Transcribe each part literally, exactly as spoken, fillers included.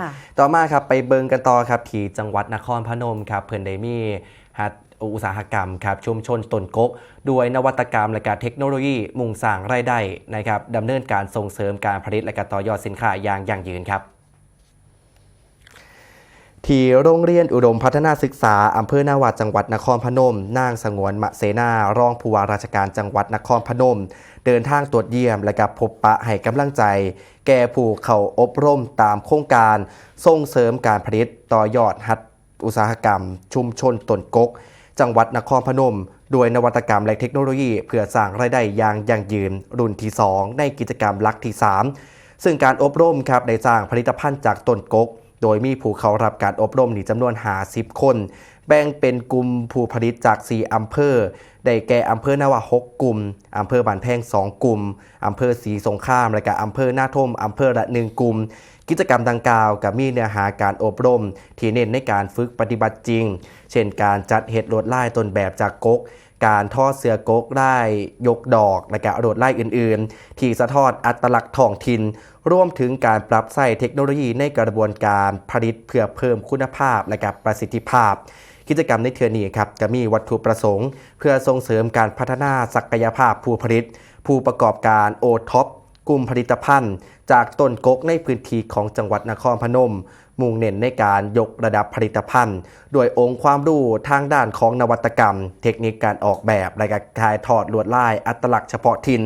ค่ะ ต่อมาครับ ไปเบิ่งกันต่อครับ ที่จังหวัดนครพนมครับ เพิ่นได้มีหัตถอุตสาหกรรมครับ ชุมชนต้นกก ด้วยนวัตกรรมและการเทคโนโลยีมุ่งสร้างรายได้นะครับ ดำเนินการส่งเสริมการผลิตและการต่อยอดสินค้าอย่างยั่งยืนครับ ที่โรงเรียนอุดมพัฒนาศึกษาอำเภอนาว่าจังหวัดนครพนม นางสงวนมะเสนารองผู้ว่าราชการจังหวัดนครพนม เดินทางตรวจเยี่ยมและกับพบปะให้กำลังใจ แก่ผู้เข้าอบรมตามโครงการส่งเสริมการผลิตต่อยอดหัตถอุตสาหกรรม ชุมชนต้นกก จังหวัดนครพนม ด้วยนวัตกรรมและเทคโนโลยีเพื่อสร้างรายได้อย่างยั่งยืน รุ่นที่ สอง ในกิจกรรมหลักที่ สาม ซึ่งการอบรมครับได้สร้างผลิตภัณฑ์จากต้นกก โดยมีผู้เข้ารับการอบรมนี่จำนวน ห้าสิบ คน แบ่งเป็นกลุ่มผู้ผลิตจาก สี่ อำเภอ ได้แก่อำเภอนาว่า หก กลุ่ม อำเภอบ้านแพง สอง กลุ่ม อำเภอศรีสงคราม และก็อำเภอนาทม อำเภอละ หนึ่ง กลุ่ม กิจกรรมดังกล่าวก็มีเนื้อหาการอบรม ที่เน้นในการฝึกปฏิบัติจริง เช่นการจัดเฮ็ดลวดลายต้นแบบจากกก การทอเสื้อกกลายยกดอก และก็ลวดลายอื่นๆ ที่สะท้อนอัตลักษณ์ท้องถิ่น รวมถึงการปรับใช้เทคโนโลยีในกระบวนการผลิตเพื่อเพิ่มคุณภาพและก็ประสิทธิภาพ กิจกรรมในเทื่อนี้ครับจะมีวัตถุประสงค์ เพื่อส่งเสริมการพัฒนาศักยภาพผู้ผลิต ผู้ประกอบการ โอท็อป กลุ่มผลิตภัณฑ์ จากต้นกกในพื้นที่ของจังหวัดนครพนม มุ่งเน้นในการยกระดับผลิตภัณฑ์ ด้วยองค์ความรู้ทางด้านของนวัตกรรม เทคนิคการออกแบบ และก็ถ่ายทอดลวดลายอัตลักษณ์เฉพาะถิ่น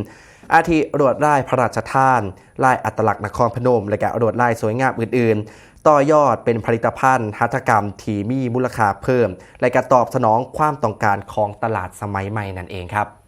อาทิลวดลายพระราชทาน ลายอัตลักษณ์นครพนม และก็ลวดลายสวยงามอื่นๆ ต่อยอดเป็นผลิตภัณฑ์หัตถกรรมที่มีมูลค่าเพิ่ม และก็ตอบสนองความต้องการของตลาดสมัยใหม่นั่นเองครับ